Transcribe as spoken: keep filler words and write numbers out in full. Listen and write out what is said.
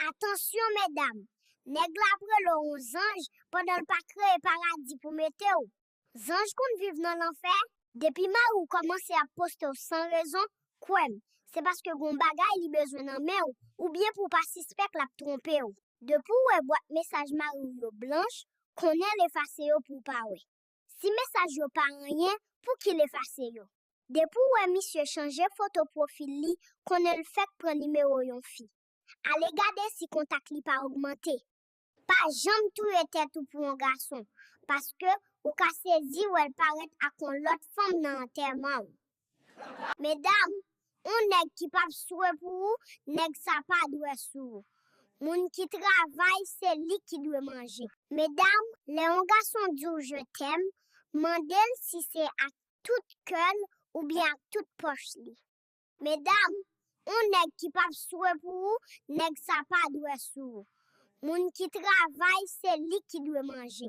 Atansyon medam, nèg la ap rele w yon zanj pandan l pa kreye paradi pou mete w. Zanj konn viv nan lanfè. Depi mari w kòmanse ap poste w san rezon, kwè m, se paske gon bagay li bezwen nan men w, oubyen pou w pa sispèk l ap twonpe w. Depi w wè bwat mesaj mari w yo blanch, konnen l efase yo pou w pa wè. Si mesaj yo pa anyen, pou ki l efase yo? Depi w wè misye chanje foto pwofil li, konnen l fèk pran nimewo yon fi. Ale gade si kontak li pa ogmante. Pa janm touye tèt ou pou yon gason, paske ou ka sezi wè l parèt ak yon lòt fanm nan antèman w. Medam, yon nèg ki p ap swe pou ou, nèg sa pa dwè sou ou. Moun ki travay, se li ki dwe manje. Medam, lè yon gason di w je t'aime, mande l si se ak tout kè l oubyen ak tout pòch li. Medam, yon nèg ki p ap swe pou ou, nèg sa pa dwè sou ou. Moun ki travay, se li ki dwe manje.